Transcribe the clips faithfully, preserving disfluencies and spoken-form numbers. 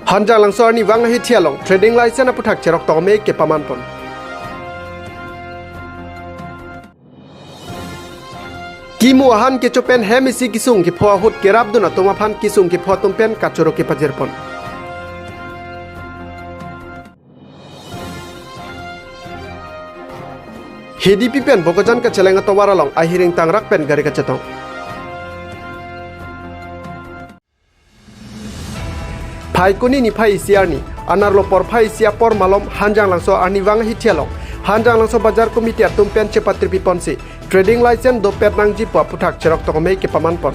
Hanjanglangso arnivang ahithi along trading license aputhak cherok tong amei kepaman pon. Kimu ahan kecho pen hem isi kesung kepho ahut kerapdun atum aphan kesung kepho atum pen kachoro kepajir pon. Hidipi pen Bokajan kacheleng atovar along ahiring tangrak pen gari kachetong. Phaikuni niphai isi arni, anerlo porphai isi apor malom Hanjanglangso arnivang ahithi along Hanjanglangso Bazar Committee atum pen chepatripi ponsi trading license dopet nangji pu aputhak cherok tong amei kepaman pon.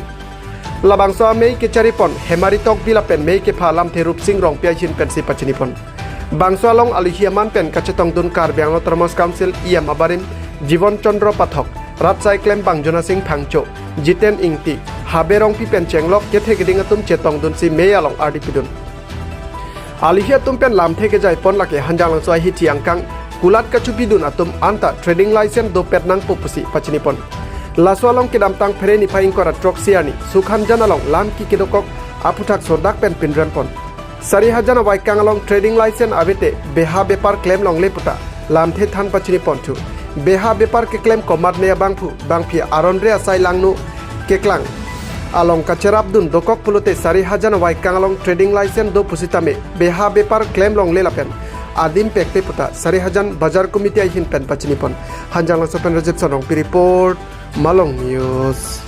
Labangso amei kechari pon Hemari Tokbi lapen mei kepha alamthe Rupsing Rongpi ahin pensi pachini pon. Bangso along aluhi aman pen kachetongdun Karbi Anglong Autonomous Council E M abarim Jivan Chandra Pathak, rat asai klembang Jonasing Phangcho, Jiten Ingti, Habe Rongpi pen chenglok kethe keding atum chetongdunsi mei along ardi pidun. Aluhi atum pen lamthe kejai pon lake Hanjanglangso ahithi angkang kulat kachupidun atum anta trading license dopet nangpo pusi pachini pon. Laso along kedamtang Phere niphai ingkoi ra throksi arni Sukhanjan along lam ki kedokok aputhak sordak pen pinrem pon. Sarihajan avaikang along trading license avete beha bepar klem longle puta lamthe than pachini ponthu. Beha bepar keklem komatne abangphu bangphi aron re asai langno keklang along kacherapdun dokok pulote Sarihajan avaikang along trading license do pusitame beha bepar klem longle lapen adim pekte puta Sarihajan Bazar Committee ahin pen pachini pon. Hanjanglangso pen Rajib Sonrongpi report, Malong News.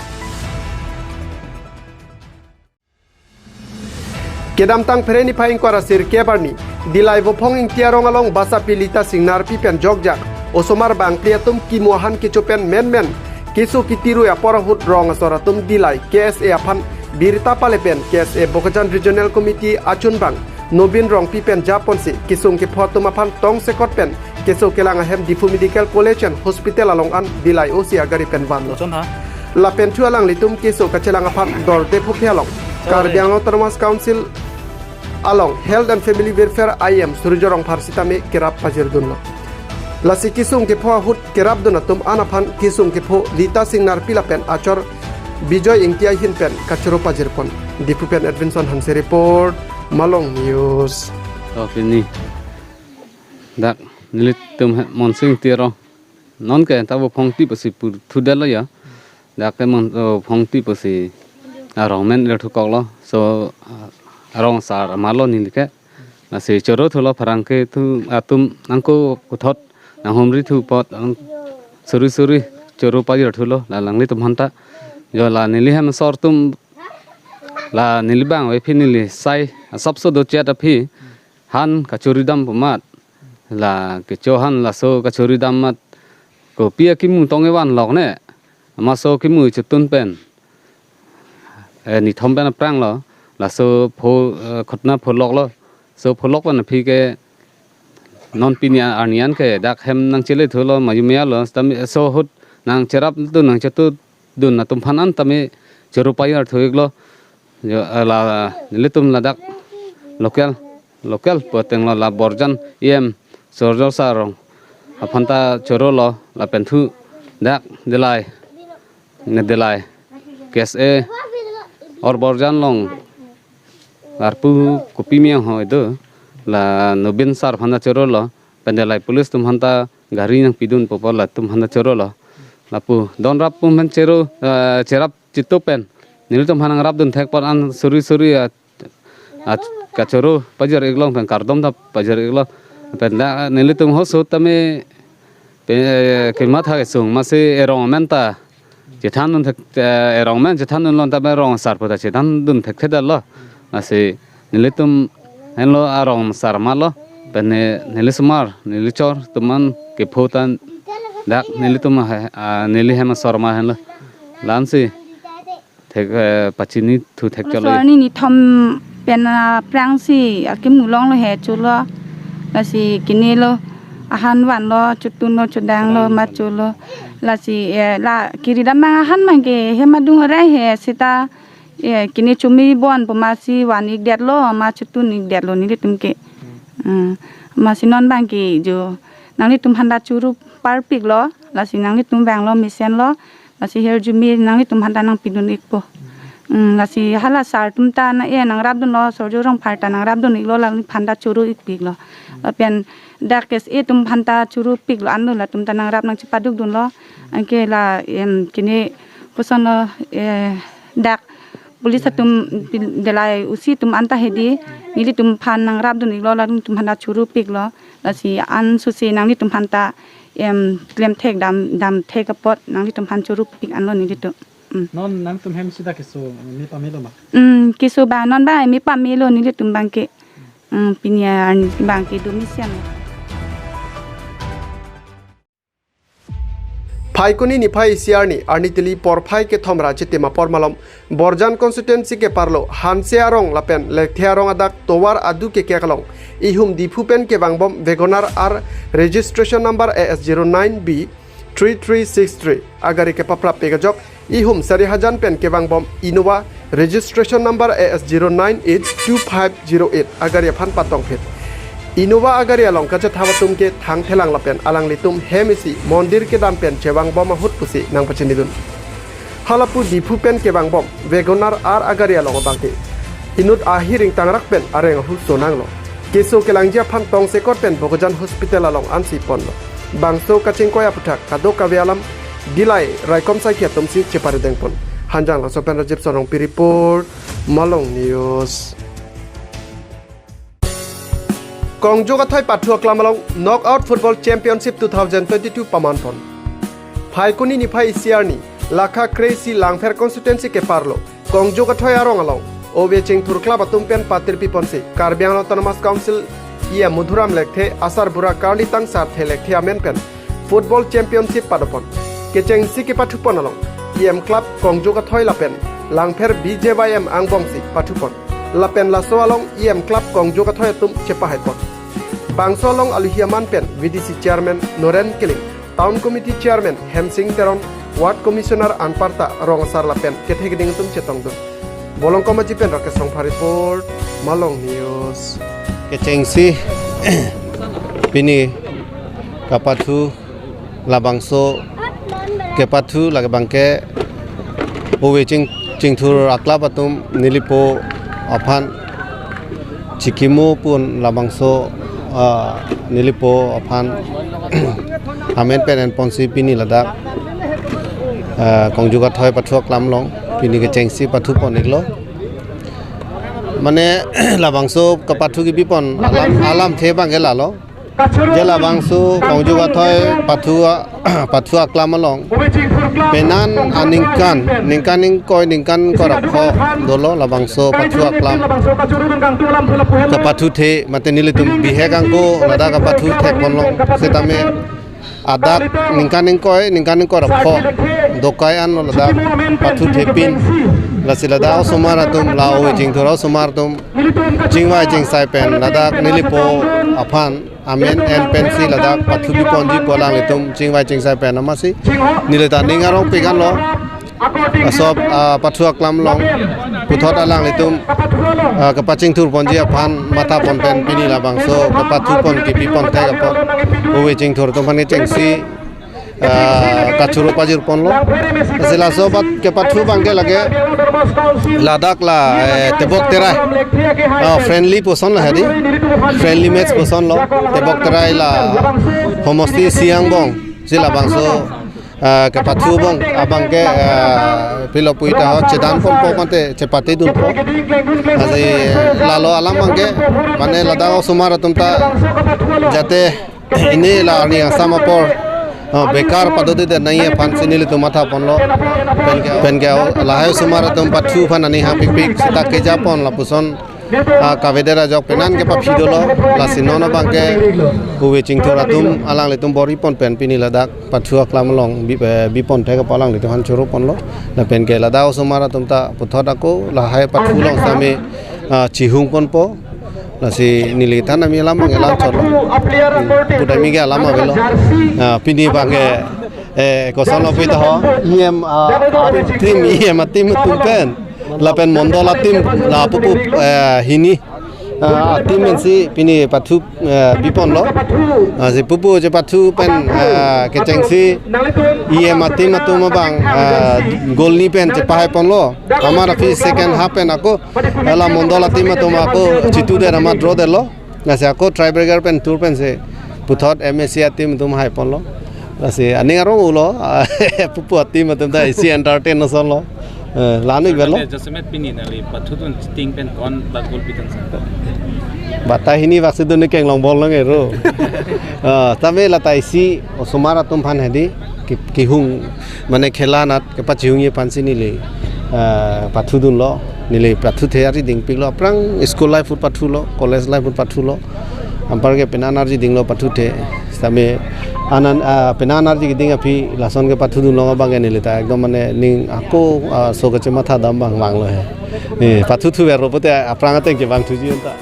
Kedamtang Phere niphai ingkoi ra sirkep arni, Dillai Vophong Ingti arong along Basapi Lita Singnarpi pen jokjak osomar bangphli atum kimu ahan kecho pen menmen keso kitirui apor ahut rong asor atum Dillai K S A aphan birta pale pen K S A Bokajan Regional Committee achunbang Nobin Rongpi pen japonsi kesung kepho atum aphan tongsekot pen keso kelang ahem Diphu Medical College and Hospital along an Dillai O C agari pen vanlo. Chon ha. Lapen thu alanglitum keso kachelang aphan dorde phuphe along Karbi Anglong Autonomous Council along Health and Family Welfare I M Surjya Rongphar sitame kerap pajirdunlo. Lasi kesung kepho ahut kerapdun atum an aphan kesung kepho Lita Singnarpi lapen achor Bijoy Ingti ahin pen kachoro pajir pon. Diphu pen Edwinson Hanse report, Malong News. Oh, pini. Dak nelitum he Monsing Tiro. Non ke ta Vophong Ingti pusi purthudelo ya. Dak ke Mon, oh, Vophong Ingti pusi arong men le thukoklo. So, ah, arong asar malo neli ke. Lasi choro thulo pherangke thu atum nangko puthot nanghumri thu apot ang suri suri choro pajir thulo la alanglitum aphanta. Jo la neli hem asor atum la neli bang avephi neli sai asapso dochet aphi han kachori dam pu amat. La kecho han laso kachori dam amat kopi akimu tong evan lok ne. Amaso kimu chotun pen. Eh, nithom pen aphranglo, laso pho, eh, khotna pholoklo. So pholok pen aphi ke non pini arni an ke dak hem nangchele thulo, mayu meya lo, sitame so ahut nangcherapdun nangchetudun atum aphan an tame choro pajir thu-iklo. Jo, eh, la nelitum ladak local, local pu atenglo la Borjan E M Surjya Sarong aphanta chorolo lapen thu dak Dillai, ne Dillai K S A or Borjan along arpu kopi miyang ho idu la Nobin sar aphanta chorolo pen Dillai police atum aphanta gari nangpidun pu apot latum aphanta chorolo. Lapu don rap pu amen choro, eh, cherap chitu pen nelitum aphan nangrapdun thek apot an suri suri, ah, ah, kachoro pajir-iklo pen kardom ta pajir-iklo. Pen dak nelitum hoso tame pe, kematha kesung masi erong amen ta chethandun thek, eh, erong amen chethandunlo tame rong asar puta chethandun thekthedetlo. Lasi nelitum henlo arong asar malo pen ne, neli osomar neli chor atum an kepho tan dak nelitum ah, ah, neli hem asor ma henlo. Lamsi thek, eh, pachini thu thek cholo. Laso arni nithom pen aphrangsi akimu longlo he cholo. Lasi kinilo ahan vanlo, chotunlo, chodanglo, ma cholo. Lasi, eh, la kiri dam abang ahan abang ke hem adung arai he seta, eh, kini chumi bon pu masi van-ikdetlo, ma chotun-ikdetlo nelitum ke. Hmm. Masi non abang ke jo nanglitum aphanta choro parpiklo, lasi nanglitum vanglo mesenlo, lasi hirjume nanglitum aphanta nangpidun-ikpo. Hmm, lasi hala sir atum ta na e nangrapdunlo, Sorjo Rongphar ta nangrapdun-iklo, nangliphan ta choro-ikpiklo. Lapen dak S A atum aphan ta choro-ikpiklo, anlo latum ta nangrap nangchepadukdunlo. Anke la, em, kene kosonlo, eh, dak police atum pil-, delai O C atum anta hedi, nelitum aphan nangrapdun-iklo, latum aphan ta choro-ikpiklo. Lasi ansose nanglitum aphan ta, em, klemthek dam, damthek apot nanglitum aphan choro-ikpik anlo nelitum. Mm. Non nangtum hem sida keso me pamelo ma? Mm, keso ba non ba me pamelo nelitum abangke. Mm, pini arni abangke do mesen. Phaikuni niphai isi arni, arni tili porphai kethom ra Chitima apor malom, Borjan constituency keparlo Hanse arong lapen Lekthe arong adak tovar adu kekek along ihum Diphu pen kevangbom Wagoner R, registration number A S zero nine B three three six three agari kepaprap pik ajok ihum Sarihajan pen kevangbom Innova, registration number A S zero nine H two five zero eight agari aphan patongphit. Innova agari along kachethap atum ke thangthelang lapen alanglitum hem isi mondir kedam pen chevangbom ahut pusi nangpachinidun. Halapu Diphu pen kevangbom Wagoner R agari along abangke inut ahi ringtangrak pen areng ahu sonanglo. Keso kelangji aphan tongsekot pen Bokajan Hospital along ansi ponlo. Bangso kachingkoi aputhak kadokave alam Dillai raikom saikhi atumsi cheparidengpon. Hanjanglangso pen Rajib Sorongpi report, Malong News. Kongjok athoi pathu aklam along Knockout Football Championship two thousand twenty-two pamanpon. Phaikuni niphai isi arni, Lakha Kresi Langpher constituency keparlo Kongjok athoi arong along Ove Chingthur Club atum pen patirpiponsi Karbi Anglong Autonomous Council E M Madhuram Lekthe, asarbura Karlitang Sarthe Lekthe amen pen Football Championship padopon. Kechengsi kepathupon along E M Club Kongjok athoi lapen Langpher B J Y M angbongsi pathupon. Lapen laso along E M Club Kongjok athoi atum chepahaipon. Bangso along aluhi aman pen V D C Chairman Noren Killing, Town Committee Chairman Hemsing Teron, Ward Commissioner anparta rong asar lapen kethe keding atum chetongdun. Bolongkom aji pen Rakesh Songpha report, Malong News. Kechengsi pini kapathu labangso kepathu lake abangke Ove Ching, Chingthur a-club atum nelipo aphan chikimo pon labangso, ah, nelipo aphan amen pen enponsi pini ladak, ah, Kongjok athoi pathu aklam along pini kechengsi pathupon-iklo. Mane labangso kapathu kebipon alam, alamthe abangke lalo. Je labangso Kongjok athoi pathu a-, pathu aklam along penan aningkan, ningkan ingkoi, ningkan ingkoi ra pho dolo labangso pathu aklam. Kapathu the mate nelitum bihek angko ladak kapathu thekponlo setame adak ningkan ingkoi, ningkan ingkoi ra pho dokai anlo ladak pathu thepin. Lasi ladak osomar atum, la Ove Chingthur osomar atum chingvai chingsai pen ladak nelipo aphan amen enpensi ladak pathu biponji pu alanglitum chingvai chingsai pen amatsi neli ta ning arongpik anlo. Laso, ah, pathu aklam along puthot alanglitum, ah, kapachingthurponji aphan mathapon pen pini labangso kapathupon kebiponthek apot Ove Chingthur atum aphan kechengsi, ah, kachoro pajirponlo. Lasi laso abat kepathu abangke lake ladak la, eh, Tebok Terai, ah, friendly puson la hedi, friendly match pusonlo. Tebok Terai la homosti isi angbongsi labangso, ah, kepathu abang, abangke, ah, pilo puita ho chedanponpo mate chepatedunpo. Lasi lalo alam abangke mane ladak osomar atum ta jate ini la arni asam apor, ah, bekar padodede nangji aphansi nelitum mathaponlo. Penke, penke lahai osomar atum pathu aphan aning hangpikpik seta kejapon lapuson, ah, kavedet ajok penan kepaphi dolo. Lasi non abangke Ove Chingthur atum alanglitum bor-ipon pen pini ladak pathu aklam along bi-, eh, biponthek apot alanglitum aphan choroponlo. Lapenke ladak osomar atum ta puthot ako lahai pathu along sami, ah, chihungponpo. Lasi neli than ami alam abang elang chotlo. Hmm, pudami ke alam avelo. Ah, pini abangke, eh, kosonlo puita ho. E M, ah, ah, team, E M a-team atum pen lapen mondol a-team la pupu, eh, hini Ah, team pensi pini pathu, eh, biponlo. Ah, si pupu chepathu pen, ah, kechengsi E M a team atum abang, ah, goal ni pen chepahaiponlo. Amar aphi second half pen ako, hala Mondol a team atum ako chitu der amar draw derlo. Lasi ako tiebreaker pen tur pensi puthot M A C a team atum haiponlo. Lasi aning arong ulo, pupu a team atum ta isi entertain asonlo. Eh, la-an ik verlo. Jasemet pini nangli pathudun chiting pen ko-an ba goal pidun sa? Bata hini vaksidun ni kenglong bol nang ero. Ah, tame lata isi osomar atum aphan hedi ki-, kehung mane khela anat kepachihungji aphansi neli, ah, pathudunlo, neli pathuthe arjiding piklo, aphrang school life ahut pathulo, college life ahut pathulo, anparke penang arjidinglo pathuthe. Sitame anan, ah, penang arjiding aphi lason kepathudun long abang neli ta ekdom mane ning ako, ah, so kachematha dam abang vanglo he. Eh, pathuthu verlo pute aphrang ateng kevangthuji anta.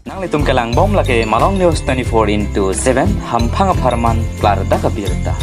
Nanglitum kelangbom lake Malong News twenty-four into seven, hamphang apharman klardak abirta.